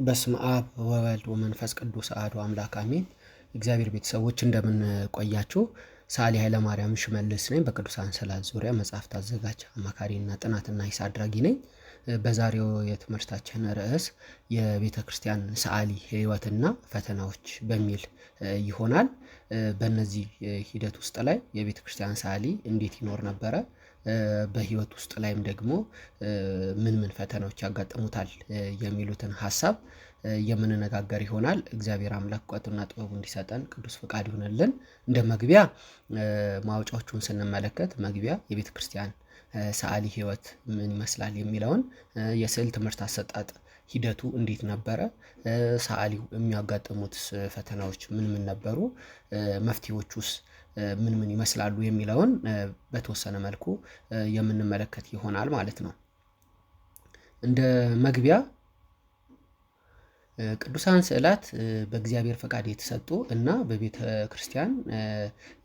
በስመ አብ ወወልድ ወመንፈስ ቅዱስ አሐዱ አምላክ አሜን። እግዚአብሔር ቤተሰቦች እንደምን ቆያችሁ? ሰዓሊ ኃይለማርያም ሽመልስ ነኝ። በቅዱሳን ስዕላት ዙሪያ መጽሐፍት አዘጋጅ አማካሪና ጥናትና ሂስ አድራጊ ነኝ። በዛሬው የትምህርታችን ርዕስ የቤተ ክርስቲያን ሰዓሊ ሕይወትና ፈተናዎች በሚል ይሆናል። በእነዚህ ሂደት ውስጥ ላይ የቤተ ክርስቲያን ሰዓሊ እንዴት ይኖር ነበረ፣ በህይወት ውስጥ ላይም ደግሞ ምን ምን ፈተናዎች ያጋጥሙታል የሚሉትን ሀሳብ የምንነጋገር ይሆናል። እግዚአብሔር አምላክ እውቀቱና ጥበቡ እንዲሰጠን ቅዱስ ፈቃድ ይሆንልን። እንደ መግቢያ ማውጫዎቹን ስንመለከት መግቢያ የቤተ ክርስቲያን ሰዓሊ ህይወት ምን ይመስላል የሚለውን፣ የስዕል ትምህርት አሰጣጥ ሂደቱ እንዴት ነበረ፣ ሰዓሊው የሚያጋጥሙት ፈተናዎች ምን ምን ነበሩ፣ መፍትሄዎቹስ ምን ምን ይመስላሉ የሚለውን በተወሰነ መልኩ የምንመለከት ይሆናል ማለት ነው። እንደ መግቢያ ቅዱሳን ስዕላት በእግዚአብሔር ፈቃድ የተሰጡ እና በቤተ ክርስቲያን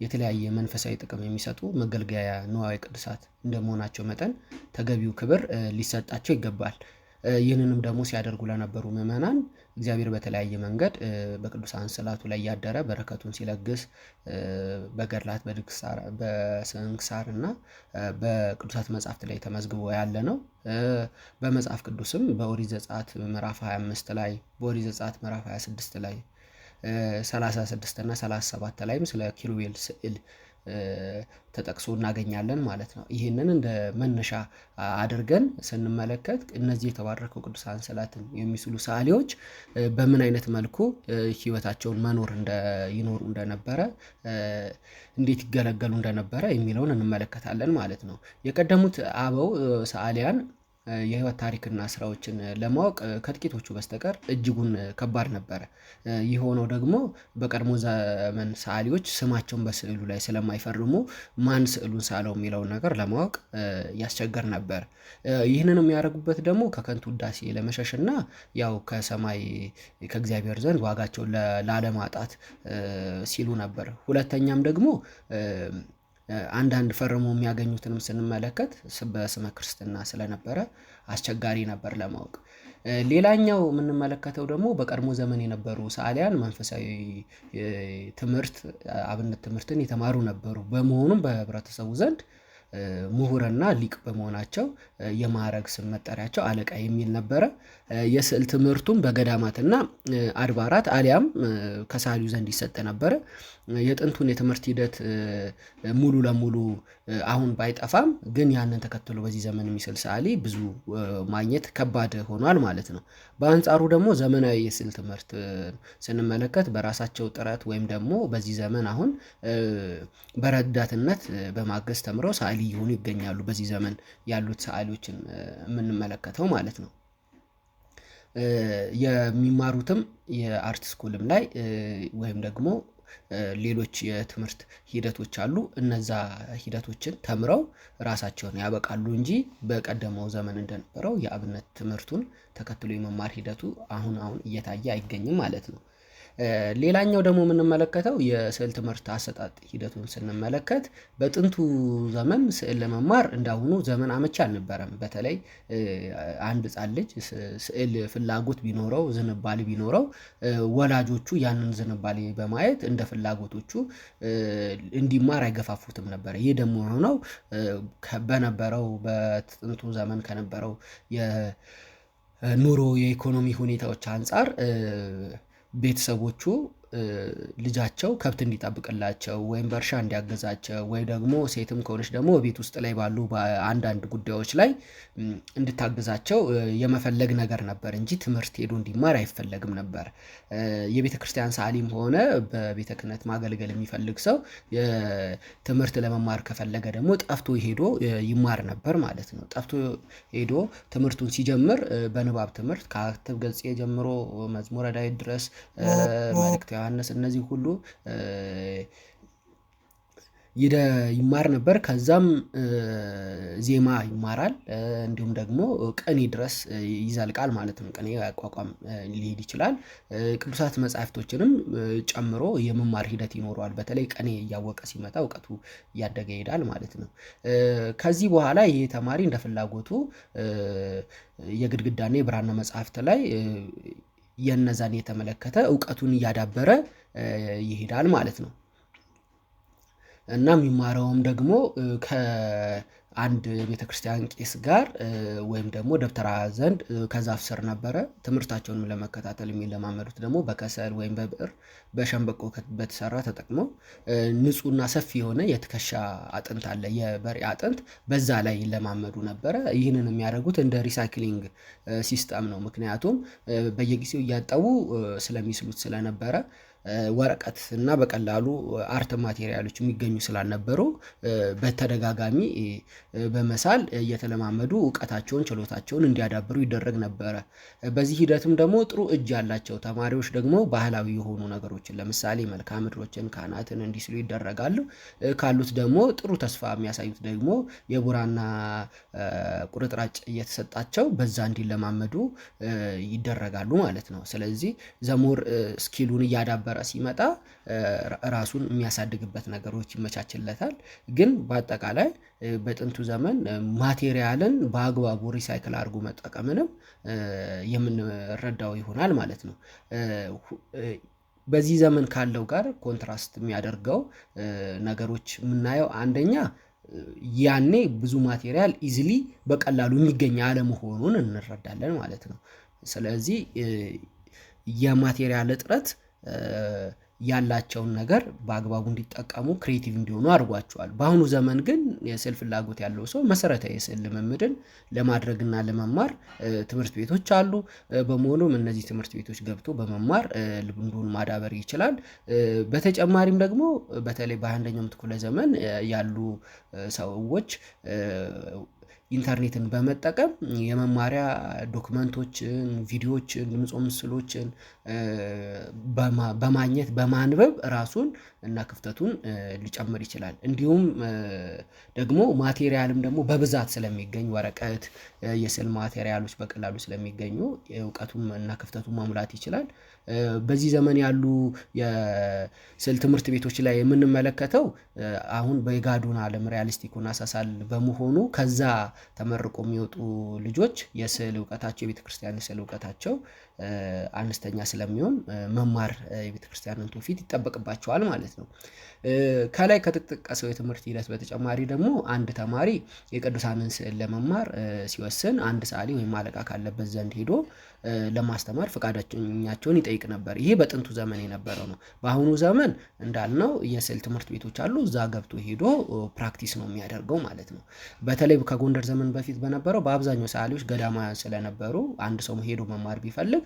የተለያየ መንፈሳዊ ጥቅም የሚሰጡ መገልገያ ንዋየ ቅድሳት እንደመሆናቸው መጠን ተገቢው ክብር ሊሰጣቸው ይገባል። ይህንንም ደግሞ ሲያደርጉ ለነበሩ ምዕመናን እግዚአብሔር በተለያየ መንገድ በቅዱሳን ስዕላቱ ላይ ያደረ በረከቱን ሲለግስ በገድላት፣ በስንክሳር እና በቅዱሳት መጻሕፍት ላይ ተመዝግቦ ያለ ነው። በመጽሐፍ ቅዱስም በኦሪት ዘጸአት ምዕራፍ 25 ላይ፣ በኦሪት ዘጸአት ምዕራፍ 26 ላይ፣ 36 እና 37 ላይም ስለ ኪሩቤል ስዕል ተጠቅሶ እናገኛለን ማለት ነው። ይህንን እንደ መነሻ አድርገን ስንመለከት እነዚህ የተባረኩ ቅዱሳን ስዕላትን የሚስሉ ሰዓሊዎች በምን አይነት መልኩ ሕይወታቸውን መኖር ይኖሩ እንደነበረ፣ እንዴት ይገለገሉ እንደነበረ የሚለውን እንመለከታለን ማለት ነው። የቀደሙት አበው ሰዓሊያን የህይወት ታሪክና ስራዎችን ለማወቅ ከጥቂቶቹ በስተቀር እጅጉን ከባድ ነበረ። ይህ ሆኖ ደግሞ በቀድሞ ዘመን ሰዓሊዎች ስማቸውን በስዕሉ ላይ ስለማይፈርሙ ማን ስዕሉን ሳለው የሚለውን ነገር ለማወቅ ያስቸገር ነበር። ይህንን የሚያደርጉበት ደግሞ ከከንቱ ውዳሴ ለመሸሽና ያው ከሰማይ ከእግዚአብሔር ዘንድ ዋጋቸውን ላለማጣት ሲሉ ነበር። ሁለተኛም ደግሞ አንዳንድ ፈርሞ የሚያገኙትንም ስንመለከት በስመ ክርስትና ስለነበረ አስቸጋሪ ነበር ለማወቅ። ሌላኛው የምንመለከተው ደግሞ በቀድሞ ዘመን የነበሩ ሰዓሊያን መንፈሳዊ ትምህርት፣ አብነት ትምህርትን የተማሩ ነበሩ። በመሆኑም በህብረተሰቡ ዘንድ ምሁርና ሊቅ በመሆናቸው የማዕረግ ስም መጠሪያቸው አለቃ የሚል ነበረ። የስዕል ትምህርቱም በገዳማትና አድባራት አሊያም ከሰዓሊው ዘንድ ይሰጥ ነበረ። የጥንቱን የትምህርት ሂደት ሙሉ ለሙሉ አሁን ባይጠፋም ግን ያንን ተከትሎ በዚህ ዘመን የሚስል ሰዓሊ ብዙ ማግኘት ከባድ ሆኗል ማለት ነው። በአንጻሩ ደግሞ ዘመናዊ የስዕል ትምህርት ስንመለከት በራሳቸው ጥረት ወይም ደግሞ በዚህ ዘመን አሁን በረዳትነት በማገዝ ተምረው ሰዓሊ እየሆኑ ይገኛሉ። በዚህ ዘመን ያሉት ሰዓሊዎችን የምንመለከተው ማለት ነው። የሚማሩትም የ art school ም ላይ ወይም ደግሞ ሌሎች የትምህርት ሂደቶች አሉ። እነዛ ሂደቶችን ተምረው ራሳቸውን ያበቃሉ እንጂ በቀደመው ዘመን እንደነበረው የአብነት ትምህርቱን ተከትሎ የመማር ሂደቱ አሁን አሁን እየታየ አይገኝም ማለት ነው። ሌላኛው ደግሞ የምንመለከተው የስዕል ትምህርት አሰጣጥ ሂደቱን ስንመለከት በጥንቱ ዘመን ስዕል ለመማር እንዳሁኑ ዘመን አመቺ አልነበረም። በተለይ አንድ ሕፃን ልጅ ስዕል ፍላጎት ቢኖረው፣ ዝንባሌ ቢኖረው ወላጆቹ ያንን ዝንባሌ በማየት እንደ ፍላጎቶቹ እንዲማር አይገፋፉትም ነበር። ይህ ደግሞ የሆነው በነበረው በጥንቱ ዘመን ከነበረው የኑሮ የኢኮኖሚ ሁኔታዎች አንፃር ቤተሰቦቹ ልጃቸው ከብት እንዲጠብቅላቸው ወይም በእርሻ እንዲያገዛቸው ወይ ደግሞ ሴትም ከሆነች ደግሞ ቤት ውስጥ ላይ ባሉ በአንዳንድ ጉዳዮች ላይ እንድታግዛቸው የመፈለግ ነገር ነበር እንጂ ትምህርት ሄዶ እንዲማር አይፈለግም ነበር። የቤተ ክርስቲያን ሰዓሊም ሆነ በቤተ ክህነት ማገልገል የሚፈልግ ሰው ትምህርት ለመማር ከፈለገ ደግሞ ጠፍቶ ሄዶ ይማር ነበር ማለት ነው። ጠፍቶ ሄዶ ትምህርቱን ሲጀምር በንባብ ትምህርት ከአክትብ ገጽ ጀምሮ መዝሙረ ዳዊት ድረስ፣ መልእክተ ዮሐንስ፣ እነዚህ ሁሉ ይማር ነበር። ከዛም ዜማ ይማራል፣ እንዲሁም ደግሞ ቅኔ ድረስ ይዘልቃል ማለት ነው። ቅኔ አቋቋም ሊሄድ ይችላል። ቅዱሳት መጻሕፍቶችንም ጨምሮ የመማር ሂደት ይኖረዋል። በተለይ ቅኔ እያወቀ ሲመጣ እውቀቱ እያደገ ይሄዳል ማለት ነው። ከዚህ በኋላ ይሄ ተማሪ እንደ ፍላጎቱ የግድግዳና የብራና መጽሐፍት ላይ የነዛን የተመለከተ እውቀቱን እያዳበረ ይሄዳል ማለት ነው። እና የሚማረውም ደግሞ ከአንድ ቤተክርስቲያን ቄስ ጋር ወይም ደግሞ ደብተራ ዘንድ ከዛፍ ስር ነበረ። ትምህርታቸውንም ለመከታተል የሚለማመዱት ደግሞ በከሰል ወይም በብዕር በሸንበቆ በተሰራ ተጠቅመው ንጹህና ሰፊ የሆነ የትከሻ አጥንት አለ፣ የበሬ አጥንት፣ በዛ ላይ ይለማመዱ ነበረ። ይህንን የሚያደርጉት እንደ recycling system ነው። ምክንያቱም በየጊዜው እያጠቡ ስለሚስሉት ስለነበረ፣ ወረቀት እና በቀላሉ art material ኦች የሚገኙ ስላልነበሩ፣ በተደጋጋሚ በመሳል እየተለማመዱ እውቀታቸውን ችሎታቸውን እንዲያዳብሩ ይደረግ ነበረ። በዚህ ሂደትም ደግሞ ጥሩ እጅ ያላቸው ተማሪዎች ደግሞ ባህላዊ የሆኑ ነገሮችን፣ ለምሳሌ መልክዓ ምድሮችን፣ ካህናትን እንዲስሉ ይደረጋሉ። ካሉት ደግሞ ጥሩ ተስፋ የሚያሳዩት ደግሞ የቡራና ቁርጥራጭ እየተሰጣቸው በዛ እንዲለማመዱ ይደረጋሉ ማለት ነው። ስለዚህ the more skill ኡን እያዳበረ ሲመጣ ራሱን የሚያሳድግበት ነገሮች ይመቻችለታል። ግን በአጠቃላይ በጥንቱ ዘመን material ን በአግባቡ recycle አድርጎ መጠቀምንም የምንረዳው ይሆናል ማለት ነው። በዚህ ዘመን ካለው ጋር contrast የሚያደርገው ነገሮች የምናየው አንደኛ ያኔ ብዙ material easily በቀላሉ የሚገኝ አለመሆኑን እንረዳለን ማለት ነው። ስለዚህ የ material እጥረት ያላቸውን ነገር በአግባቡ እንዲጠቀሙ፣ creative እንዲሆኑ አድርጓቸዋል። በአሁኑ ዘመን ግን የስዕል ፍላጎት ያለው ሰው መሰረታዊ የስዕል ልምምድን ለማድረግና ለመማር ትምህርት ቤቶች አሉ። በመሆኑም እነዚህ ትምህርት ቤቶች ገብቶ በመማር ልምዱን ማዳበር ይችላል። በተጨማሪም ደግሞ በተለይ በ21ኛው መቶ ክፍለ ዘመን ያሉ ሰዎች ኢንተርኔትን በመጠቀም የመማሪያ document ኦችን፣ ቪዲዮዎችን፣ ድምፀ ምስሎችን በማግኘት በማንበብ ራሱን እና ክፍተቱን ሊጨምር ይችላል። እንዲሁም ደግሞ material ም ደግሞ በብዛት ስለሚገኝ፣ ወረቀት፣ የስዕል material ኦች በቀላሉ ስለሚገኙ እውቀቱን እና ክፍተቱን መሙላት ይችላል። በዚህ ዘመን ያሉ የስዕል ትምህርት ቤቶች ላይ የምንመለከተው አሁን በገሃዱን ዓለም realistic ኡን አሳሳል በመሆኑ ከዛ ተመርቆ የሚወጡ ልጆች የስዕል እውቀታቸው፣ የቤተክርስቲያን የስዕል እውቀታቸው አነስተኛ ስለሚሆን መማር የቤተክርስቲያንን ትውፊት ይጠበቅባቸዋል ማለት ነው። ከላይ ከተጠቀሰው የትምህርት ሂደት በተጨማሪ ደግሞ አንድ ተማሪ የቅዱሳንን ስዕል ለመማር ሲወስን አንድ ሰዓሊ ወይም አለቃ ካለበት ዘንድ ሄዶ ለማስተማር ፈቃደኛቸውን ይጠይቅ ነበር። ይሄ በጥንቱ ዘመን የነበረው ነው። በአሁኑ ዘመን እንዳልነው የስዕል ትምህርት ቤቶች አሉ። እዛ ገብቶ ሄዶ practice ነው የሚያደርገው ማለት ነው። በተለይ ከጎንደር ዘመን በፊት በነበረው በአብዛኛው ሰዓሊዎች ገዳማውያን ስለነበሩ አንድ ሰው ሄዶ መማር ቢፈልግ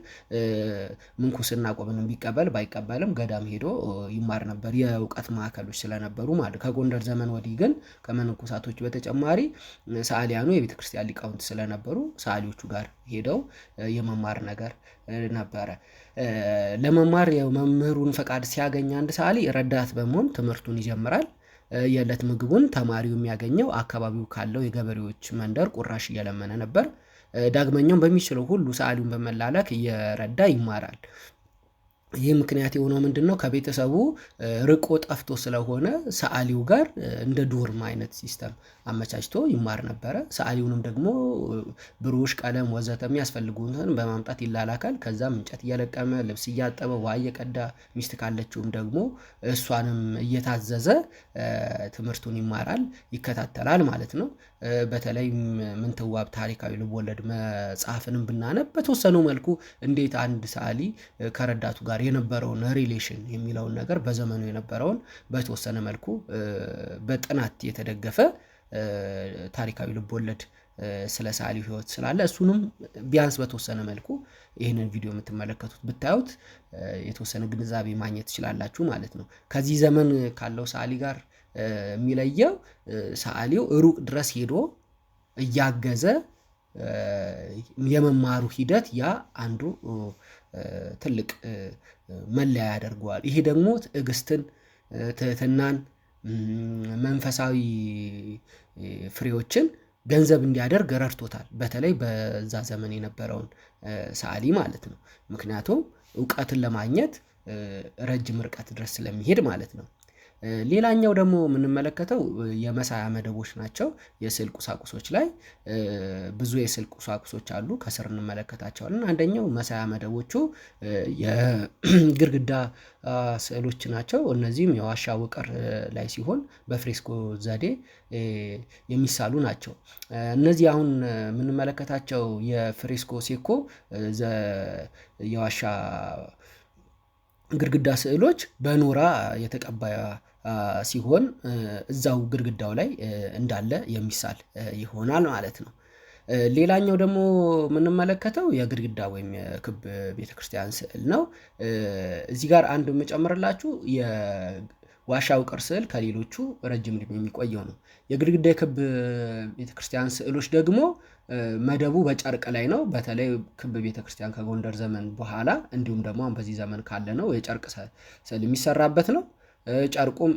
ምንኩስና ቆብንም ቢቀበል ባይቀበልም ገዳም ሄዶ ይማር ነበር፣ የእውቀት ማዕከሎች ስለነበሩ ማለት። ከጎንደር ዘመን ወዲህ ግን ከመነኮሳቶች በተጨማሪ ሰዓሊያኑ የቤተክርስቲያን ሊቃውንት ስለነበሩ ሰዓሊዎቹ ጋር ሄደው የመማር ነገር ነበረ። ለመማር የመምህሩን ፈቃድ ሲያገኝ አንድ ሰዓሊ ረዳት በመሆን ትምህርቱን ይጀምራል። የዕለት ምግቡን ተማሪው የሚያገኘው አካባቢው ካለው የገበሬዎች መንደር ቁራሽ እየለመነ ነበር። ዳግመኛም በሚችለው ሁሉ ሰዓሊውን በመላላክ እየረዳ ይማራል። ይህ ምክንያት የሆነው ምንድነው? ከቤተሰቡ ርቆ ጠፍቶ ስለሆነ ሰዓሊው ጋር እንደ dorm አይነት system አመቻችቶ ይማር ነበረ። ሰዓሊውንም ደግሞ ብሩሽ፣ ቀለም ወዘተ የሚያስፈልጉትን በማምጣት ይላላካል። ከዛም እንጨት እየለቀመ፣ ልብስ እያጠበ፣ ውሃ እየቀዳ፣ ሚስት ካለችውም ደግሞ እሷንም እየታዘዘ ትምህርቱን ይማራል፣ ይከታተላል ማለት ነው። በተለይ ምንትዋብ ታሪካዊ ልቦለድ መጽሐፍንም ብናነብ በተወሰነው መልኩ እንዴት አንድ ሰዓሊ ከረዳቱ ጋር የነበረውን relation የሚለውን ነገር፣ በዘመኑ የነበረውን በተወሰነ መልኩ በጥናት የተደገፈ ታሪካዊ ልቦለድ ስለ ሰዓሊው ሕይወት ስላለ እሱንም ቢያንስ በተወሰነ መልኩ ይህንን ቪዲዮ የምትመለከቱት ብታዩት የተወሰነ ግንዛቤ ማግኘት ትችላላችሁ ማለት ነው። ከዚህ ዘመን ካለው ሰዓሊ ጋር የሚለየው ሰዓሊው ሩቅ ድረስ ሄዶ እያገዘ የመማሩ ሂደት ያ አንዱ ትልቅ መለያ ያደርገዋል። ይሄ ደግሞ ትዕግስትን፣ ትህትናን፣ መንፈሳዊ ፍሬዎችን ገንዘብ እንዲያደርግ ረድቶታል። በተለይ በዛ ዘመን የነበረውን ሰዓሊ ማለት ነው። ምክንያቱም እውቀትን ለማግኘት ረጅም ርቀት ድረስ ስለሚሄድ ማለት ነው። ሌላኛው ደግሞ የምንመለከተው የመሳያ መደቦች ናቸው። የስዕል ቁሳቁሶች ላይ ብዙ የስዕል ቁሳቁሶች አሉ፣ ከስር እንመለከታቸዋለን። አንደኛው መሳያ መደቦቹ የግድግዳ ስዕሎች ናቸው። እነዚህም የዋሻ ውቅር ላይ ሲሆን በፍሬስኮ ዘዴ የሚሳሉ ናቸው። እነዚህ አሁን የምንመለከታቸው የፍሬስኮ ሴኮ የዋሻ ግድግዳ ስዕሎች በኖራ የተቀባ ሲሆን እዛው ግድግዳው ላይ እንዳለ የሚሳል ይሆናል ማለት ነው። ሌላኛው ደግሞ የምንመለከተው የግድግዳ ወይም የክብ ቤተክርስቲያን ስዕል ነው። እዚህ ጋር አንድ የምጨምርላችሁ የዋሻ ውቅር ስዕል ከሌሎቹ ረጅም ዕድሜ የሚቆየው ነው። የግድግዳ የክብ ቤተክርስቲያን ስዕሎች ደግሞ መደቡ በጨርቅ ላይ ነው። በተለይ ክብ ቤተክርስቲያን ከጎንደር ዘመን በኋላ እንዲሁም ደግሞ አሁን በዚህ ዘመን ካለ ነው የጨርቅ ስዕል የሚሰራበት ነው። ጨርቁም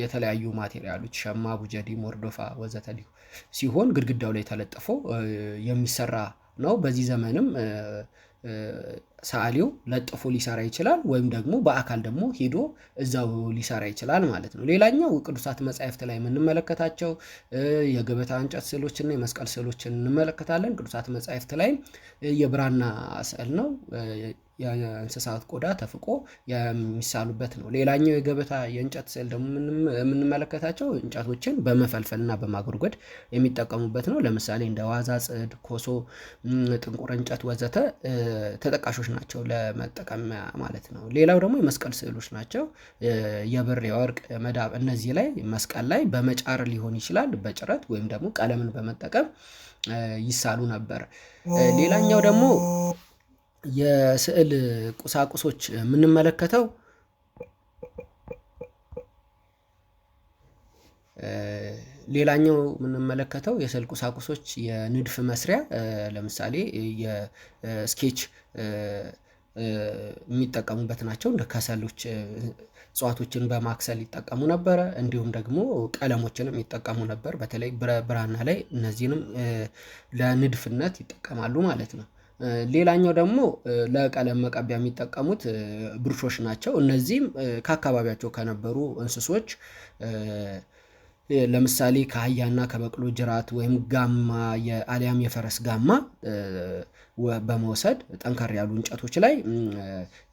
የተለያዩ material ኦች ሸማ፣ ቡጀዲ፣ ሞርዶፋ ወዘተ ሲሆን ግድግዳው ላይ ተለጥፎ የሚሰራ ነው። በዚህ ዘመንም ሰዓሊው ለጥፎ ሊሰራ ይችላል፣ ወይም ደግሞ በአካል ደግሞ ሄዶ እዛው ሊሰራ ይችላል ማለት ነው። ሌላኛው ቅዱሳት መጻሕፍት ላይ የምንመለከታቸው የገበታ እንጨት ስዕሎችና የመስቀል ስዕሎችን እንመለከታለን። ቅዱሳት መጻሕፍት ላይ የብራና ስዕል ነው። የእንስሳት ቆዳ ተፍቆ የሚሳሉበት ነው። ሌላኛው የገበታ የእንጨት ስዕል ደግሞ የምንመለከታቸው እንጨቶችን በመፈልፈልና በማጎድጎድ የሚጠቀሙበት ነው። ለምሳሌ እንደ ዋዛ፣ ጽድ፣ ኮሶ፣ ጥንቁር እንጨት ወዘተ ተጠቃሾች ናቸው ለመጠቀሚያ ማለት ነው። ሌላው ደግሞ የመስቀል ስዕሎች ናቸው። የብር፣ የወርቅ፣ መዳብ እነዚህ ላይ መስቀል ላይ በመጫር ሊሆን ይችላል፣ በጭረት ወይም ደግሞ ቀለምን በመጠቀም ይሳሉ ነበር። ሌላኛው ደግሞ የስዕል ቁሳቁሶች የምንመለከተው ሌላኛው የምንመለከተው የስዕል ቁሳቁሶች የንድፍ መስሪያ ለምሳሌ የ sketch የሚጠቀሙበት ናቸው። እንደ ከሰሎች እጽዋቶችን በማክሰል ይጠቀሙ ነበረ። እንዲሁም ደግሞ ቀለሞችንም ይጠቀሙ ነበር። በተለይ ብራና ላይ እነዚህንም ለንድፍነት ይጠቀማሉ ማለት ነው። ሌላኛው ደግሞ ለቀለም መቀቢያ የሚጠቀሙት ብሩሾች ናቸው። እነዚህም ከአካባቢያቸው ከነበሩ እንስሶች ለምሳሌ ከአህያና ከበቅሎ ጅራት ወይም ጋማ አሊያም የፈረስ ጋማ በመውሰድ ጠንከር ያሉ እንጨቶች ላይ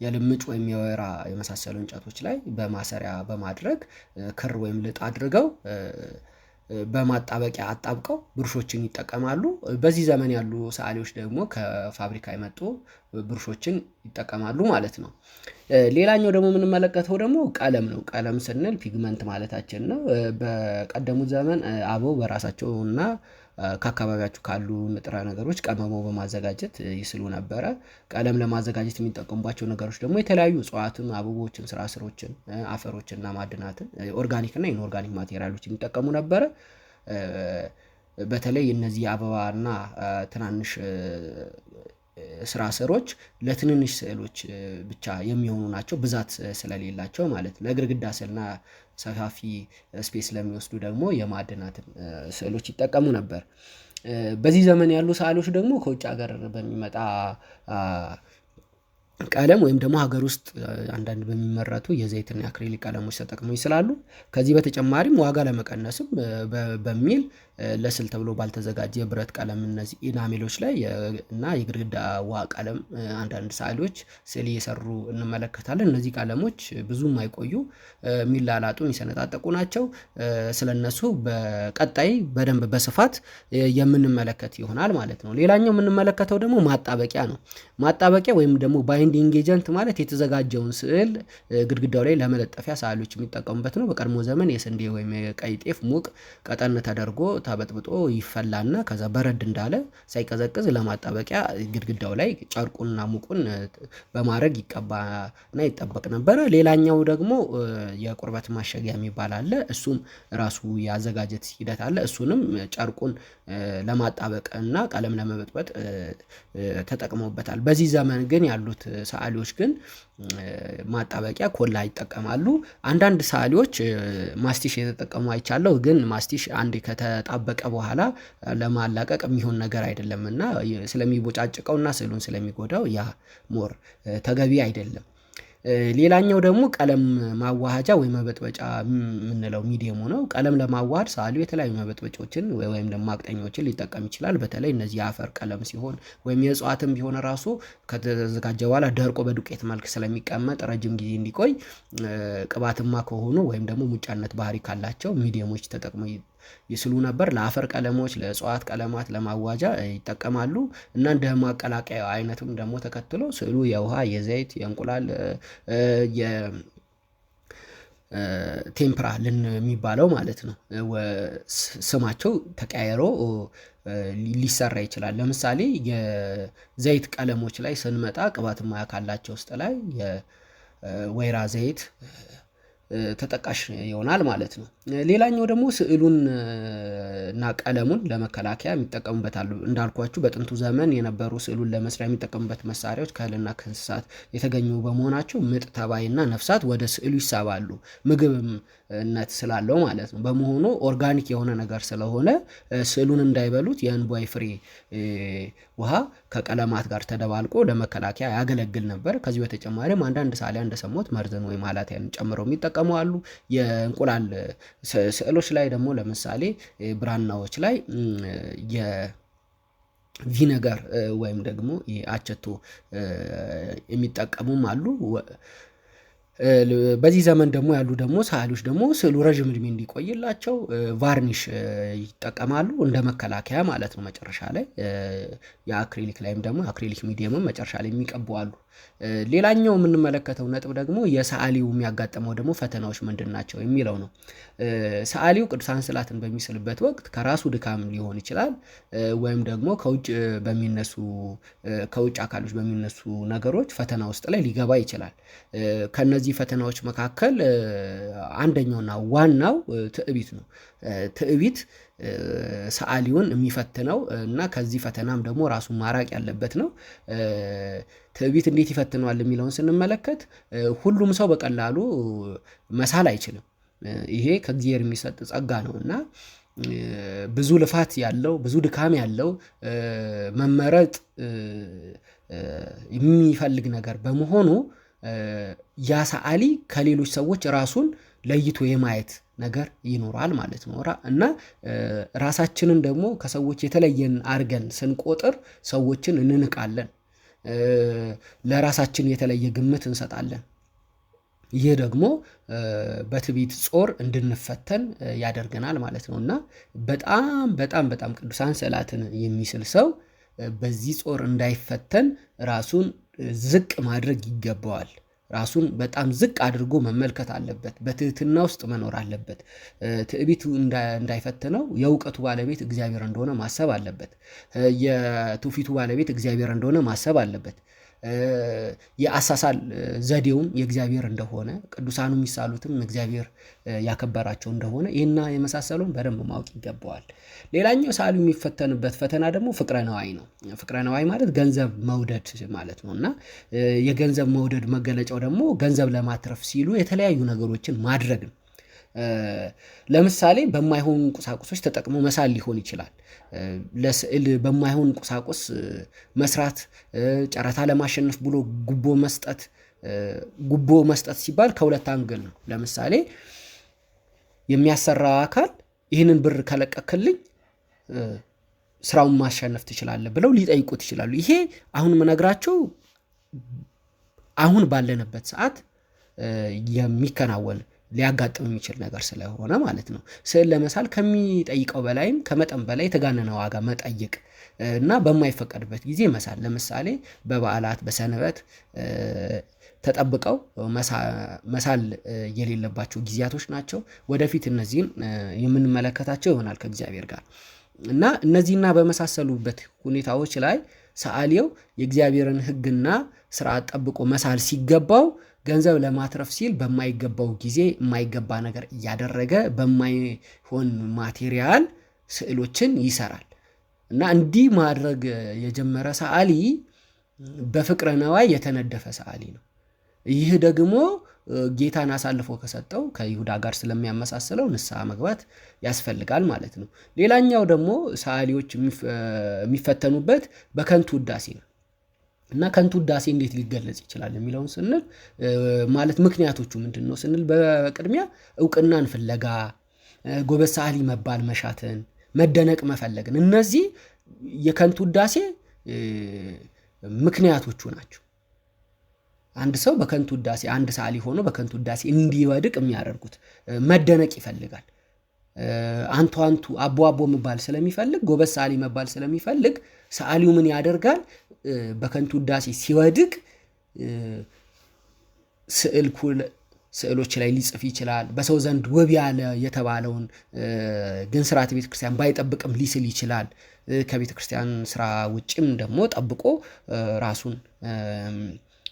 የልምጭ ወይም የወይራ የመሳሰሉ እንጨቶች ላይ በማሰሪያ በማድረግ ክር ወይም ልጥ አድርገው በማጣበቂያ አጣብቀው ብሩሾችን ይጠቀማሉ። በዚህ ዘመን ያሉ ሰዓሊዎች ደግሞ ከፋብሪካ የመጡ ብሩሾችን ይጠቀማሉ ማለት ነው። ሌላኛው ደግሞ የምንመለከተው ደግሞ ቀለም ነው። ቀለም ስንል pigment ማለታችን ነው። በቀደሙት ዘመን አበው በራሳቸውና ከአካባቢያቸው ካሉ ንጥረ ነገሮች ቀመመው በማዘጋጀት ይስሉ ነበረ። ቀለም ለማዘጋጀት የሚጠቀሙባቸው ነገሮች ደግሞ የተለያዩ እጽዋትን፣ አበቦችን፣ ስራስሮችን፣ አፈሮችን እና ማዕድናትን organic እና inorganic material ኦችን ይጠቀሙ ነበረ። በተለይ እነዚህ የአበባና ትናንሽ ስራስሮች ለትንንሽ ስዕሎች ብቻ የሚሆኑ ናቸው፣ ብዛት ስለሌላቸው ማለት ነው። ለግድግዳ ስዕልና ሰፋፊ space ለሚወስዱ ደግሞ የማዕድናትን ስዕሎች ይጠቀሙ ነበር። በዚህ ዘመን ያሉ ሰዓሊዎች ደግሞ ከውጭ ሀገር በሚመጣ ቀለም ወይም ደግሞ ሀገር ውስጥ አንዳንድ በሚመረቱ የዘይትና የ acrylic ቀለሞች ተጠቅመው ይስላሉ። ከዚህ በተጨማሪም ዋጋ ለመቀነስም በሚል ለስዕል ተብሎ ባልተዘጋጀ የብረት ቀለም እነዚህ enamel ኦች ላይ እና የግድግዳ ዋ ቀለም አንዳንድ ሰዓሊዎች ስዕል እየሰሩ እንመለከታለን። እነዚህ ቀለሞች ብዙም አይቆዩ፣ የሚላላጡ፣ የሚሰነጣጠቁ ናቸው። ስለነሱ በቀጣይ በደንብ በስፋት የምንመለከት ይሆናል ማለት ነው። ሌላኛው የምንመለከተው ደግሞ ማጣበቂያ ነው። ማጣበቂያ ወይም ደግሞ binding agent ማለት የተዘጋጀውን ስዕል ግድግዳው ላይ ለመለጠፊያ ሰዓሊዎች የሚጠቀሙበት ነው። በቀድሞ ዘመን የስንዴ ወይም የቀይ ጤፍ ሙቅ ቀጠን ተደርጎ ተበጥብጦ ይፈላና ከዛ በረድ እንዳለ ሳይቀዘቅዝ ለማጣበቂያ ግድግዳው ላይ ጨርቁንና ሙቁን በማድረግ ይቀባና ይጠበቅ ነበረ። ሌላኛው ደግሞ የቁርበት ማሸጊያ የሚባል አለ። እሱም ራሱ የአዘጋጀት ሂደት አለ። እሱንም ጨርቁን ለማጣበቅ እና ቀለም ለመበጥበጥ ተጠቅመውበታል። በዚህ ዘመን ግን ያሉት ሰዓሊዎች ግን ማጣበቂያ ኮላ ይጠቀማሉ። አንዳንድ ሰዓሊዎች ማስቲሽ የተጠቀሙ አይቻለሁ። ግን ማስቲሽ አንዴ ከተጣበቀ በኋላ ለማላቀቅ የሚሆን ነገር አይደለም እና ስለሚቦጫጭቀውና ስዕሉን ስለሚጎዳው ያ more ተገቢ አይደለም። ሌላኛው ደግሞ ቀለም ማዋሃጃ ወይም መበጥበጫ የምንለው medium ኡ ነው። ቀለም ለማዋሃድ ሰዓሊው የተለያዩ መበጥበጫዎችን ወይም ደግሞ ማቅጠኛዎችን ሊጠቀም ይችላል። በተለይ እነዚህ የአፈር ቀለም ሲሆን ወይም የእጽዋትም ቢሆን ራሱ ከተዘጋጀ በኋላ ደርቆ በዱቄት መልክ ስለሚቀመጥ ረጅም ጊዜ እንዲቆይ ቅባትማ ከሆኑ ወይም ደግሞ ሙጫነት ባህሪ ካላቸው medium ኦች ተጠቅሞ ይስሉ ነበር። ለአፈር ቀለሞች፣ ለእጽዋት ቀለማት ለማዋጃ ይጠቀማሉ። እና እንደ ማቀላቀያ አይነትም ደግሞ ተከትሎ ስዕሉ የውሃ፣ የዘይት፣ የእንቁላል፣ የቴምፕራ የሚባለው ማለት ነው ስማቸው ተቀያይሮ ሊሰራ ይችላል። ለምሳሌ የዘይት ቀለሞች ላይ ስንመጣ ቅባትማ ካላቸው ውስጥ ላይ የወይራ ዘይት ተጠቃሽ ይሆናል ማለት ነው። ሌላኛው ደግሞ ስዕሉን እና ቀለሙን ለመከላከያ የሚጠቀሙበት አሉ። እንዳልኳችሁ በጥንቱ ዘመን የነበሩ ስዕሉን ለመስሪያ የሚጠቀሙበት መሳሪያዎች ከእህልና ከእንስሳት የተገኙ በመሆናቸው ምጥ፣ ተባይና ነፍሳት ወደ ስዕሉ ይሳባሉ፣ ምግብነት ስላለው ማለት ነው። በመሆኑ organic የሆነ ነገር ስለሆነ ስዕሉን እንዳይበሉት የእንቧይ ፍሬ ውሃ ከቀለማት ጋር ተደባልቆ ለመከላከያ ያገለግል ነበር። ከዚህ በተጨማሪም አንዳንድ ሰዓሊያን እንደሰማሁት መርዝን ወይም አላቲያን ጨምረው የሚጠቀሙ አሉ። የእንቁላል ስዕሎች ላይ ደግሞ ለምሳሌ ብራናዎች ላይ የቪነገር ወይም ደግሞ የአቸቶ የሚጠቀሙም አሉ። በዚህ ዘመን ደግሞ ያሉ ደግሞ ሰዓሊዎች ደግሞ ስዕሉ ረዥም እድሜ እንዲቆይላቸው varnish ይጠቀማሉ እንደ መከላከያ ማለት ነው። መጨረሻ ላይ የ acrylic ላይም ደግሞ acrylic medium ም መጨረሻ ላይ የሚቀቡ አሉ። ሌላኛው የምንመለከተው ነጥብ ደግሞ የሰዓሊው የሚያጋጥመው ደግሞ ፈተናዎች ምንድን ናቸው የሚለው ነው። ሰዓሊው ቅዱሳን ስዕላትን በሚስልበት ወቅት ከራሱ ድካም ሊሆን ይችላል፣ ወይም ደግሞ ከውጭ በሚነሱ ከውጭ አካሎች በሚነሱ ነገሮች ፈተና ውስጥ ላይ ሊገባ ይችላል። ከነዚህ ፈተናዎች መካከል አንደኛውና ዋናው ትዕቢት ነው። ትዕቢት ሰዓሊውን የሚፈትነው እና ከዚህ ፈተናም ደግሞ ራሱን ማራቅ ያለበት ነው። ትዕቢት እንዴት ይፈትነዋል የሚለውን ስንመለከት ሁሉም ሰው በቀላሉ መሳል አይችልም። ይሄ ከእግዚአብሔር የሚሰጥ ጸጋ ነው እና ብዙ ልፋት ያለው፣ ብዙ ድካም ያለው፣ መመረጥ የሚፈልግ ነገር በመሆኑ ያ ሰዓሊ ከሌሎች ሰዎች ራሱን ለይቶ የማየት ነገር ይኖራል ማለት ነው። እና ራሳችንን ደግሞ ከሰዎች የተለየን አድርገን ስንቆጥር ሰዎችን እንንቃለን። ለራሳችን የተለየ ግምት እንሰጣለን። ይህ ደግሞ በትዕቢት ጾር እንድንፈተን ያደርገናል ማለት ነው። እና በጣም በጣም በጣም ቅዱሳን ስዕላትን የሚስል ሰው በዚህ ጾር እንዳይፈተን ራሱን ዝቅ ማድረግ ይገባዋል። ራሱን በጣም ዝቅ አድርጎ መመልከት አለበት። በትህትና ውስጥ መኖር አለበት። ትዕቢቱ እንዳይፈትነው የእውቀቱ ባለቤት እግዚአብሔር እንደሆነ ማሰብ አለበት። የትውፊቱ ባለቤት እግዚአብሔር እንደሆነ ማሰብ አለበት። የአሳሳል ዘዴውም የእግዚአብሔር እንደሆነ፣ ቅዱሳኑ የሚሳሉትም እግዚአብሔር ያከበራቸው እንደሆነ ይህና የመሳሰሉን በደንብ ማወቅ ይገባዋል። ሌላኛው ሰዓሊው የሚፈተንበት ፈተና ደግሞ ፍቅረ ነዋይ ነው። ፍቅረ ነዋይ ማለት ገንዘብ መውደድ ማለት ነው። እና የገንዘብ መውደድ መገለጫው ደግሞ ገንዘብ ለማትረፍ ሲሉ የተለያዩ ነገሮችን ማድረግ ነው። ለምሳሌ በማይሆን ቁሳቁሶች ተጠቅሞ መሳል ሊሆን ይችላል። ለስዕል በማይሆን ቁሳቁስ መስራት፣ ጨረታ ለማሸነፍ ብሎ ጉቦ መስጠት። ጉቦ መስጠት ሲባል ከሁለት angle ነው። ለምሳሌ የሚያሰራው አካል ይህንን ብር ከለቀክልኝ ስራውን ማሸነፍ ትችላለህ ብለው ሊጠይቁት ይችላሉ። ይሄ አሁን የምነግራቸው አሁን ባለንበት ሰዓት የሚከናወን ሊያጋጥም የሚችል ነገር ስለሆነ ማለት ነው። ስዕል ለመሳል ከሚጠይቀው በላይም ከመጠን በላይ የተጋነነ ዋጋ መጠየቅ እና በማይፈቀድበት ጊዜ መሳል፣ ለምሳሌ በበዓላት፣ በሰንበት ተጠብቀው መሳል የሌለባቸው ጊዜያቶች ናቸው። ወደፊት እነዚህን የምንመለከታቸው ይሆናል ከእግዚአብሔር ጋር። እና እነዚህና በመሳሰሉበት ሁኔታዎች ላይ ሰዓሊው የእግዚአብሔርን ሕግና ስርዓት ጠብቆ መሳል ሲገባው ገንዘብ ለማትረፍ ሲል በማይገባው ጊዜ የማይገባ ነገር እያደረገ በማይሆን material ስዕሎችን ይሰራል። እና እንዲህ ማድረግ የጀመረ ሰዓሊ በፍቅረ ነዋይ የተነደፈ ሰዓሊ ነው። ይህ ደግሞ ጌታን አሳልፎ ከሰጠው ከይሁዳ ጋር ስለሚያመሳስለው ንስሐ መግባት ያስፈልጋል ማለት ነው። ሌላኛው ደግሞ ሰዓሊዎች የሚፈተኑበት በከንቱ ውዳሴ ነው። እና ከንቱ ውዳሴ እንዴት ሊገለጽ ይችላል የሚለውን ስንል፣ ማለት ምክንያቶቹ ምንድን ነው ስንል፣ በቅድሚያ እውቅናን ፍለጋ፣ ጎበዝ ሰዓሊ መባል መሻትን፣ መደነቅ መፈለግን፣ እነዚህ የከንቱ ውዳሴ ምክንያቶቹ ናቸው። አንድ ሰው በከንቱ ውዳሴ፣ አንድ ሰዓሊ ሆኖ በከንቱ ውዳሴ እንዲወድቅ የሚያደርጉት መደነቅ ይፈልጋል። አንቱ አንቱ፣ አቦ አቦ መባል ስለሚፈልግ፣ ጎበዝ ሰዓሊ መባል ስለሚፈልግ ሰዓሊው ምን ያደርጋል? በከንቱ ውዳሴ ሲወድቅ ስዕል ስዕሎች ላይ ሊጽፍ ይችላል። በሰው ዘንድ ውብ ያለ የተባለውን ግን ስርዓተ ቤተክርስቲያን ባይጠብቅም ሊስል ይችላል። ከቤተ ክርስቲያን ስራ ውጭም ደግሞ ጠብቆ ራሱን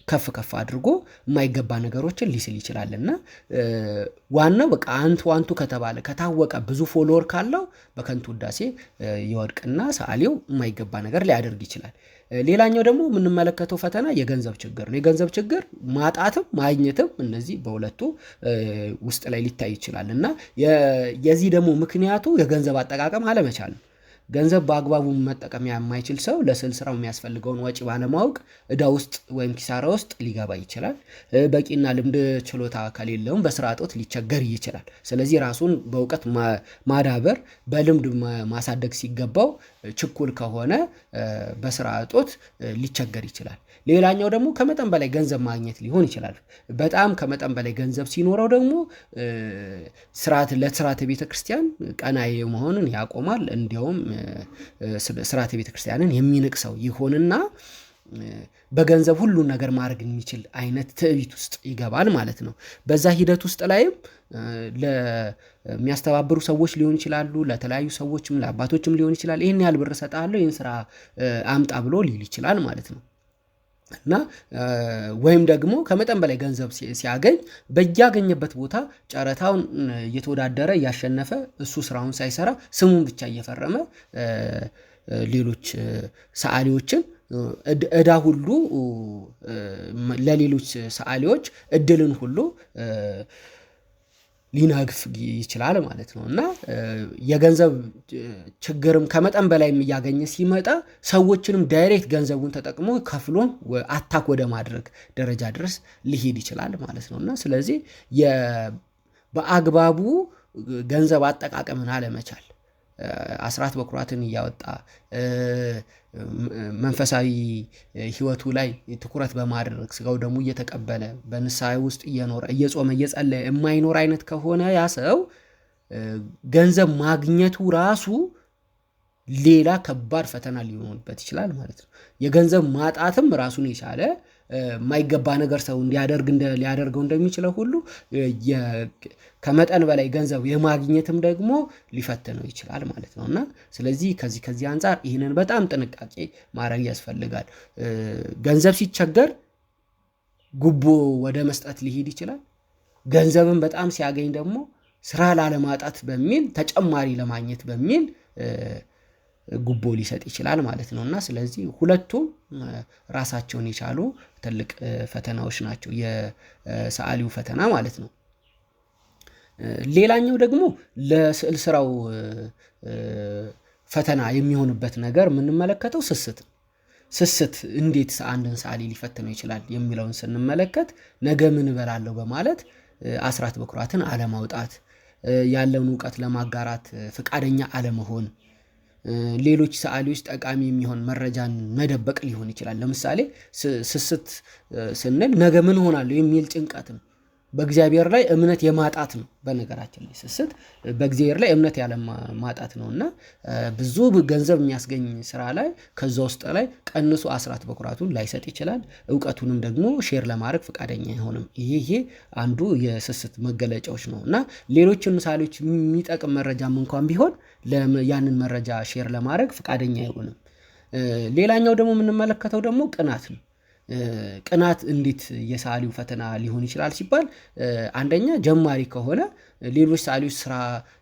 ከፍ ከፍ አድርጎ የማይገባ ነገሮችን ሊስል ይችላል። እና ዋናው በቃ አንቱ አንቱ ከተባለ፣ ከታወቀ፣ ብዙ follower ካለው በከንቱ ውዳሴ ይወድቅና ሰዓሊው የማይገባ ነገር ሊያደርግ ይችላል። ሌላኛው ደግሞ የምንመለከተው ፈተና የገንዘብ ችግር ነው። የገንዘብ ችግር ማጣትም ማግኘትም እነዚህ በሁለቱ ውስጥ ላይ ሊታይ ይችላል። እና የዚህ ደግሞ ምክንያቱ የገንዘብ አጠቃቀም አለመቻል ነው። ገንዘብ በአግባቡ መጠቀም የማይችል ሰው ለስዕል ስራው የሚያስፈልገውን ወጪ ባለማወቅ ዕዳ ውስጥ ወይም ኪሳራ ውስጥ ሊገባ ይችላል። በቂና ልምድ ችሎታ ከሌለውም በስራ እጦት ሊቸገር ይችላል። ስለዚህ ራሱን በእውቀት ማዳበር፣ በልምድ ማሳደግ ሲገባው ችኩል ከሆነ በስራ እጦት ሊቸገር ይችላል። ሌላኛው ደግሞ ከመጠን በላይ ገንዘብ ማግኘት ሊሆን ይችላል። በጣም ከመጠን በላይ ገንዘብ ሲኖረው ደግሞ ስርዓት ለስርዓተ ቤተ ክርስቲያን ቀናኢ መሆንን ያቆማል። እንዲያውም ስርዓተ ቤተ ክርስቲያንን የሚንቅ ሰው ይሆንና በገንዘብ ሁሉን ነገር ማድረግ የሚችል አይነት ትዕቢት ውስጥ ይገባል ማለት ነው። በዛ ሂደት ውስጥ ላይም ለሚያስተባብሩ ሰዎች ሊሆን ይችላሉ፣ ለተለያዩ ሰዎችም ለአባቶችም ሊሆን ይችላል። ይህን ያህል ብር እሰጥሃለሁ፣ ይህን ስራ አምጣ ብሎ ሊል ይችላል ማለት ነው። እና ወይም ደግሞ ከመጠን በላይ ገንዘብ ሲያገኝ በያገኘበት ቦታ ጨረታውን እየተወዳደረ እያሸነፈ፣ እሱ ስራውን ሳይሰራ ስሙን ብቻ እየፈረመ ሌሎች ሰዓሊዎችን ዕዳ ሁሉ፣ ለሌሎች ሰዓሊዎች እድልን ሁሉ ሊነግፍ ይችላል ማለት ነው። እና የገንዘብ ችግርም ከመጠን በላይም እያገኘ ሲመጣ ሰዎችንም direct ገንዘቡን ተጠቅሞ ከፍሎ attack ወደ ማድረግ ደረጃ ድረስ ሊሄድ ይችላል ማለት ነው። እና ስለዚህ በአግባቡ ገንዘብ አጠቃቀምን አለመቻል፣ አስራት በኩራትን እያወጣ፣ መንፈሳዊ ሕይወቱ ላይ ትኩረት በማድረግ፣ ስጋው ደግሞ እየተቀበለ፣ በንስሐ ውስጥ እየኖረ፣ እየጾመ፣ እየጸለየ የማይኖር አይነት ከሆነ ያ ሰው ገንዘብ ማግኘቱ ራሱ ሌላ ከባድ ፈተና ሊሆንበት ይችላል ማለት ነው። የገንዘብ ማጣትም ራሱን የቻለ የማይገባ ነገር ሰው እንዲያደርግ ሊያደርገው እንደሚችለው ሁሉ ከመጠን በላይ ገንዘብ የማግኘትም ደግሞ ሊፈትነው ይችላል ማለት ነው። እና ስለዚህ ከዚህ አንጻር ይህንን በጣም ጥንቃቄ ማድረግ ያስፈልጋል። ገንዘብ ሲቸገር ጉቦ ወደ መስጠት ሊሄድ ይችላል። ገንዘብን በጣም ሲያገኝ ደግሞ ስራ ላለማጣት በሚል፣ ተጨማሪ ለማግኘት በሚል ጉቦ ሊሰጥ ይችላል ማለት ነው። እና ስለዚህ ሁለቱም ራሳቸውን የቻሉ ትልቅ ፈተናዎች ናቸው፣ የሰዓሊው ፈተና ማለት ነው። ሌላኛው ደግሞ ለስዕል ስራው ፈተና የሚሆንበት ነገር የምንመለከተው ስስት ነው። ስስት እንዴት አንድን ሰዓሊ ሊፈትነው ይችላል የሚለውን ስንመለከት ነገ ምን እበላለሁ በማለት አስራት በኩራትን አለማውጣት፣ ያለውን እውቀት ለማጋራት ፈቃደኛ አለመሆን፣ ሌሎች ሰዓሊዎች ጠቃሚ የሚሆን መረጃን መደበቅ ሊሆን ይችላል። ለምሳሌ ስስት ስንል ነገ ምን ሆናለሁ የሚል ጭንቀት ነው። በእግዚአብሔር ላይ እምነት የማጣት ነው። በነገራችን ላይ ስስት በእግዚአብሔር ላይ እምነት ያለ ማጣት ነው። እና ብዙ ገንዘብ የሚያስገኝ ስራ ላይ ከዛ ውስጥ ላይ ቀንሶ አስራት በኩራቱን ላይሰጥ ይችላል። እውቀቱንም ደግሞ share ለማድረግ ፈቃደኛ አይሆንም። ይሄ አንዱ የስስት መገለጫዎች ነው። እና ሌሎችን ምሳሌዎች የሚጠቅም መረጃም እንኳን ቢሆን ያንን መረጃ share ለማድረግ ፈቃደኛ አይሆንም። ሌላኛው ደግሞ የምንመለከተው ደግሞ ቅናት ነው። ቅናት እንዴት የሰዓሊው ፈተና ሊሆን ይችላል ሲባል፣ አንደኛ ጀማሪ ከሆነ ሌሎች ሰዓሊዎች ስራ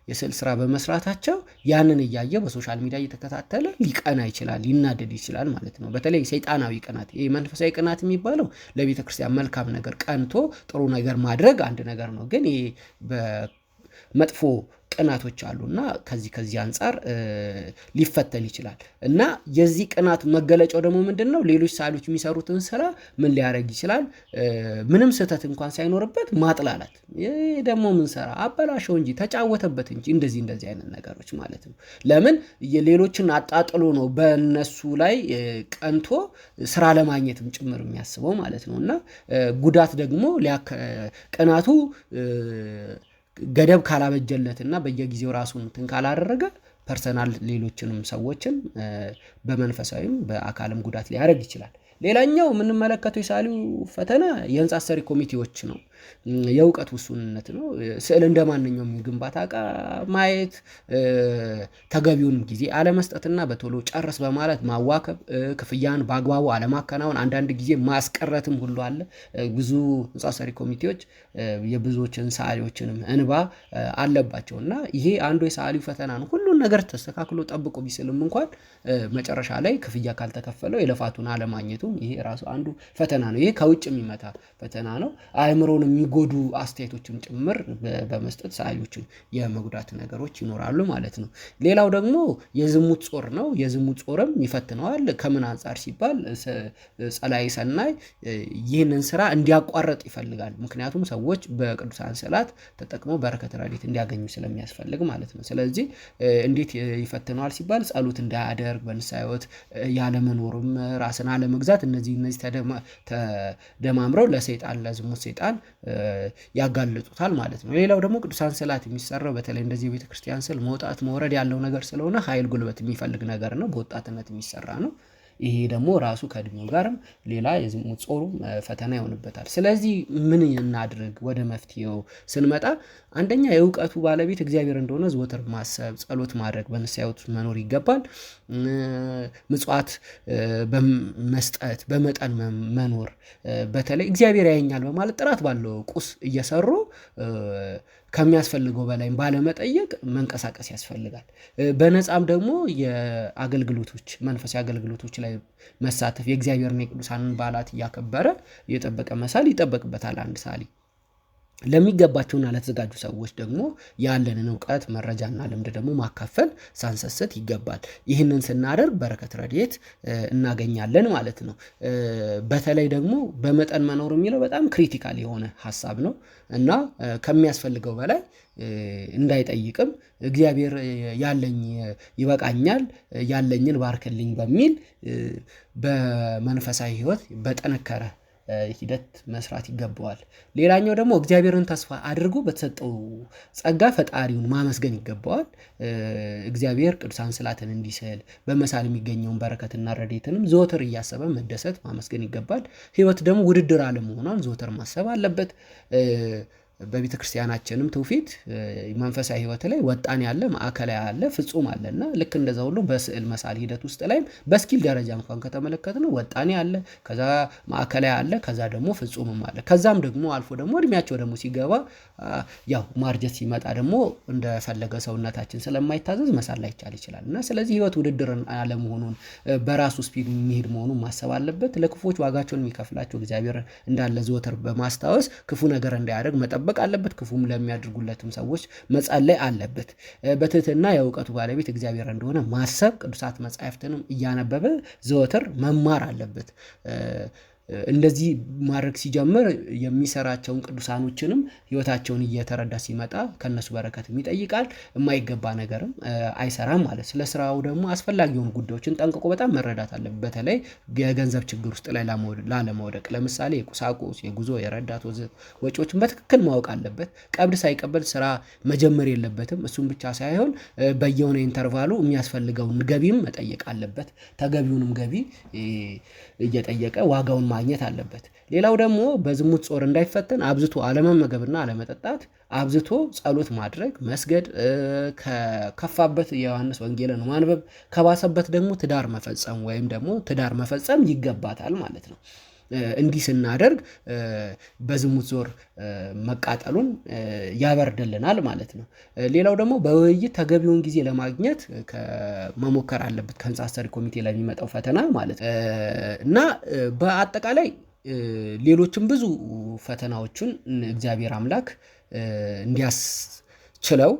የስዕል ስራ በመስራታቸው ያንን እያየ በ social media እየተከታተለ ሊቀና ይችላል፣ ሊናደድ ይችላል ማለት ነው። በተለይ ሰይጣናዊ ቅናት፣ ይሄ መንፈሳዊ ቅናት የሚባለው ለቤተ ክርስቲያን መልካም ነገር ቀንቶ ጥሩ ነገር ማድረግ አንድ ነገር ነው። ግን ይሄ በመጥፎ ቅናቶች አሉ እና ከዚህ ከዚህ አንጻር ሊፈተን ይችላል። እና የዚህ ቅናት መገለጫው ደግሞ ምንድን ነው? ሌሎች ሰዓሊዎች የሚሰሩትን ስራ ምን ሊያደርግ ይችላል? ምንም ስህተት እንኳን ሳይኖርበት ማጥላላት፣ ይህ ደግሞ ምን ሰራ፣ አበላሸው እንጂ፣ ተጫወተበት እንጂ፣ እንደዚህ እንደዚህ አይነት ነገሮች ማለት ነው። ለምን ሌሎችን አጣጥሎ ነው በእነሱ ላይ ቀንቶ ስራ ለማግኘትም ጭምር የሚያስበው ማለት ነው። እና ጉዳት ደግሞ ቅናቱ ገደብ ካላበጀለት እና በየጊዜው ራሱን እንትን ካላደረገ personal ሌሎችንም ሰዎችን በመንፈሳዊም በአካልም ጉዳት ሊያደርግ ይችላል። ሌላኛው የምንመለከተው የሰዓሊው ፈተና የህንፃ አሰሪ ኮሚቴዎች ነው። የእውቀት ውሱንነት ነው። ስዕል እንደ ማንኛውም የግንባታ እቃ ማየት፣ ተገቢውን ጊዜ አለመስጠትና በቶሎ ጨርስ በማለት ማዋከብ፣ ክፍያን በአግባቡ አለማከናወን፣ አንዳንድ ጊዜ ማስቀረትም ሁሉ አለ። ብዙ ህንፃ ሰሪ ኮሚቴዎች የብዙዎችን ሰዓሊዎችንም እንባ አለባቸው እና ይሄ አንዱ የሰዓሊው ፈተና ነው። ሁሉን ነገር ተስተካክሎ ጠብቆ ቢስልም እንኳን መጨረሻ ላይ ክፍያ ካልተከፈለው የልፋቱን አለማግኘቱም ይሄ ራሱ አንዱ ፈተና ነው። ይሄ ከውጭ የሚመታ ፈተና ነው። አእምሮን የሚጎዱ አስተያየቶችም ጭምር በመስጠት ሰዓሊዎችን የመጉዳት ነገሮች ይኖራሉ ማለት ነው። ሌላው ደግሞ የዝሙት ጾር ነው። የዝሙት ጾርም ይፈትነዋል። ከምን አንጻር ሲባል ጸላኢ ሰናይ ይህንን ስራ እንዲያቋርጥ ይፈልጋል። ምክንያቱም ሰዎች በቅዱሳን ስዕላት ተጠቅመው በረከት ረድኤት እንዲያገኙ ስለሚያስፈልግ ማለት ነው። ስለዚህ እንዴት ይፈትነዋል ሲባል ጸሎት እንዳያደርግ፣ በንስሐ ሕይወት ያለመኖርም፣ ራስን አለመግዛት፣ እነዚህ እነዚህ ተደማምረው ለሰይጣን ለዝሙት ሰይጣን ያጋልጡታል ማለት ነው። ሌላው ደግሞ ቅዱሳን ስዕላት የሚሰራው በተለይ እንደዚህ የቤተክርስቲያን ስዕል መውጣት መውረድ ያለው ነገር ስለሆነ ኃይል ጉልበት የሚፈልግ ነገር ነው። በወጣትነት የሚሰራ ነው። ይሄ ደግሞ ራሱ ከእድሜው ጋርም ሌላ የዝሙት ጾሩ ፈተና ይሆንበታል። ስለዚህ ምን እናድርግ? ወደ መፍትሄው ስንመጣ አንደኛ የእውቀቱ ባለቤት እግዚአብሔር እንደሆነ ዘወትር ማሰብ፣ ጸሎት ማድረግ፣ በንስሐ ሕይወት መኖር ይገባል። ምጽዋት በመስጠት በመጠን መኖር፣ በተለይ እግዚአብሔር ያየኛል በማለት ጥራት ባለው ቁስ እየሰሩ ከሚያስፈልገው በላይም ባለመጠየቅ መንቀሳቀስ ያስፈልጋል። በነፃም ደግሞ የአገልግሎቶች መንፈሳዊ አገልግሎቶች ላይ መሳተፍ፣ የእግዚአብሔርና የቅዱሳንን በዓላት እያከበረ እየጠበቀ መሳል ይጠበቅበታል አንድ ሰዓሊ። ለሚገባቸውና ለተዘጋጁ ሰዎች ደግሞ ያለንን እውቀት፣ መረጃና ልምድ ደግሞ ማካፈል ሳንሰስት ይገባል። ይህንን ስናደርግ በረከት ረድኤት እናገኛለን ማለት ነው። በተለይ ደግሞ በመጠን መኖር የሚለው በጣም critical የሆነ ሀሳብ ነው እና ከሚያስፈልገው በላይ እንዳይጠይቅም እግዚአብሔር ያለኝ ይበቃኛል፣ ያለኝን ባርክልኝ በሚል በመንፈሳዊ ሕይወት በጠነከረ ሂደት መስራት ይገባዋል። ሌላኛው ደግሞ እግዚአብሔርን ተስፋ አድርጎ በተሰጠው ጸጋ ፈጣሪውን ማመስገን ይገባዋል። እግዚአብሔር ቅዱሳን ስዕላትን እንዲስል በመሳል የሚገኘውን በረከትና ረድኤትንም ዘወትር እያሰበ መደሰት ማመስገን ይገባል። ሕይወት ደግሞ ውድድር አለመሆኗን ዘወትር ማሰብ አለበት። በቤተ ክርስቲያናችንም ትውፊት መንፈሳዊ ሕይወት ላይ ወጣን ያለ፣ ማዕከላዊ ያለ፣ ፍጹም አለ እና ልክ እንደዛ ሁሉ በስዕል መሳል ሂደት ውስጥ ላይም በ skill ደረጃ እንኳን ከተመለከትነው ወጣኔ አለ፣ ከዛ ማዕከላዊ አለ፣ ከዛ ደግሞ ፍጹምም አለ። ከዛም ደግሞ አልፎ ደግሞ እድሜያቸው ደግሞ ሲገባ ያው ማርጀት ሲመጣ ደግሞ እንደፈለገ ሰውነታችን ስለማይታዘዝ መሳል ላይቻል ይችላል። እና ስለዚህ ሕይወት ውድድር አለመሆኑን፣ በራሱ speed የሚሄድ መሆኑን ማሰብ አለበት። ለክፉዎች ዋጋቸውን የሚከፍላቸው እግዚአብሔር እንዳለ ዘወትር በማስታወስ ክፉ ነገር እንዳያደርግ መጠበቅ አለበት። ክፉም ለሚያደርጉለትም ሰዎች መጸለይ አለበት። በትህትና የእውቀቱ ባለቤት እግዚአብሔር እንደሆነ ማሰብ፣ ቅዱሳት መጻሕፍትንም እያነበበ ዘወትር መማር አለበት። እንደዚህ ማድረግ ሲጀምር የሚሰራቸውን ቅዱሳኖችንም ሕይወታቸውን እየተረዳ ሲመጣ ከነሱ በረከትም ይጠይቃል። የማይገባ ነገርም አይሰራም ማለት። ስለ ስራው ደግሞ አስፈላጊ የሆኑ ጉዳዮችን ጠንቅቆ በጣም መረዳት አለበት። በተለይ የገንዘብ ችግር ውስጥ ላይ ላለመውደቅ፣ ለምሳሌ የቁሳቁስ፣ የጉዞ፣ የረዳት ወጪዎችን በትክክል ማወቅ አለበት። ቀብድ ሳይቀበል ስራ መጀመር የለበትም። እሱም ብቻ ሳይሆን በየሆነ interval ኡ የሚያስፈልገውን ገቢም መጠየቅ አለበት። ተገቢውንም ገቢ እየጠየቀ ዋጋውን ማግኘት አለበት። ሌላው ደግሞ በዝሙት ጾር እንዳይፈተን አብዝቶ አለመመገብና አለመጠጣት፣ አብዝቶ ጸሎት ማድረግ፣ መስገድ፣ ከከፋበት የዮሐንስ ወንጌልን ማንበብ፣ ከባሰበት ደግሞ ትዳር መፈጸም ወይም ደግሞ ትዳር መፈጸም ይገባታል ማለት ነው። እንዲህ ስናደርግ በዝሙት ዞር መቃጠሉን ያበርድልናል ማለት ነው። ሌላው ደግሞ በውይይት ተገቢውን ጊዜ ለማግኘት መሞከር አለበት ከህንፃ አሰሪ ኮሚቴ ለሚመጣው ፈተና ማለት ነው። እና በአጠቃላይ ሌሎችም ብዙ ፈተናዎችን እግዚአብሔር አምላክ እንዲያስችለው ችለው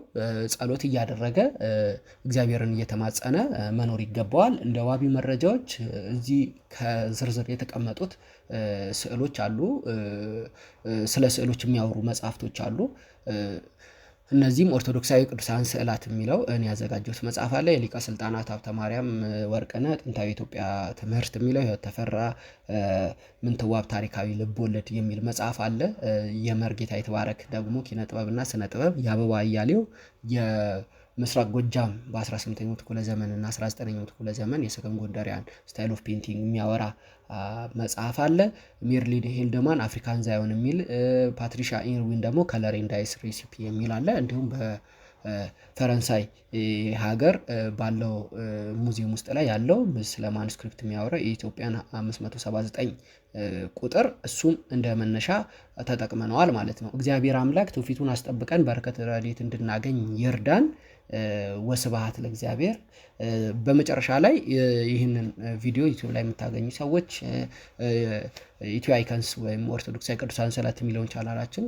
ጸሎት እያደረገ እግዚአብሔርን እየተማጸነ መኖር ይገባዋል። እንደ ዋቢ መረጃዎች እዚህ ከዝርዝር የተቀመጡት ስዕሎች አሉ። ስለ ስዕሎች የሚያወሩ መጽሐፍቶች አሉ። እነዚህም ኦርቶዶክሳዊ ቅዱሳን ስዕላት የሚለው እኔ ያዘጋጀሁት መጽሐፍ አለ። የሊቀ ስልጣናት ሀብተ ማርያም ወርቅነህ ጥንታዊ ኢትዮጵያ ትምህርት የሚለው፣ ህይወት ተፈራ ምንትዋብ ታሪካዊ ልብ ወለድ የሚል መጽሐፍ አለ። የመርጌታ የተባረክ ደግሞ ኪነ ጥበብና ስነ ጥበብ፣ የአበባ አያሌው የምስራቅ ጎጃም በ18ኛው ክፍለ ዘመን እና 19ኛው ክፍለ ዘመን የ Second Gondarian style of painting የሚያወራ መጽሐፍ አለ። ሜርሊን ሄልደማን African Zion የሚል፣ ፓትሪሻ ኢርዊን ደግሞ Color and Dyes Recipe የሚል አለ። እንዲሁም በፈረንሳይ ሀገር ባለው ሙዚየም ውስጥ ላይ ያለው ስለ manuscript የሚያወራ የኢትዮጵያን 579 ቁጥር እሱም እንደ መነሻ ተጠቅመነዋል ማለት ነው። እግዚአብሔር አምላክ ትውፊቱን አስጠብቀን በረከት ረድኤት እንድናገኝ ይርዳን። ወስብሐት ለእግዚአብሔር። በመጨረሻ ላይ ይህንን ቪዲዮ ዩቲዩብ ላይ የምታገኙ ሰዎች ኢትዮ Icons ወይም ኦርቶዶክሳዊ ቅዱሳን ስዕላት የሚለውን ቻናላችን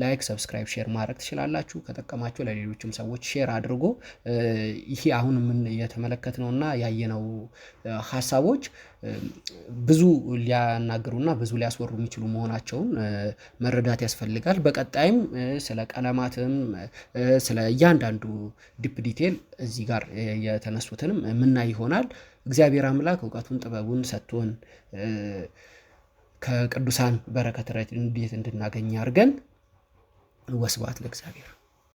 like፣ subscribe፣ share ማድረግ ትችላላችሁ። ከጠቀማችሁ ለሌሎችም ሰዎች share አድርጎ ይሄ አሁን ምን የተመለከትነውና ያየነው ሀሳቦች ብዙ ሊያናግሩና ብዙ ሊያስወሩ የሚችሉ መሆናቸውን መረዳት ያስፈልጋል። በቀጣይም ስለ ቀለማትም ስለ እያንዳንዱ deep detail እዚህ ጋር የተነሱትንም የምናይ ይሆናል። እግዚአብሔር አምላክ እውቀቱን ጥበቡን ሰጥቶን ከቅዱሳን በረከት ረድኤት እንድናገኝ አድርገን። ወስብሐት ለእግዚአብሔር።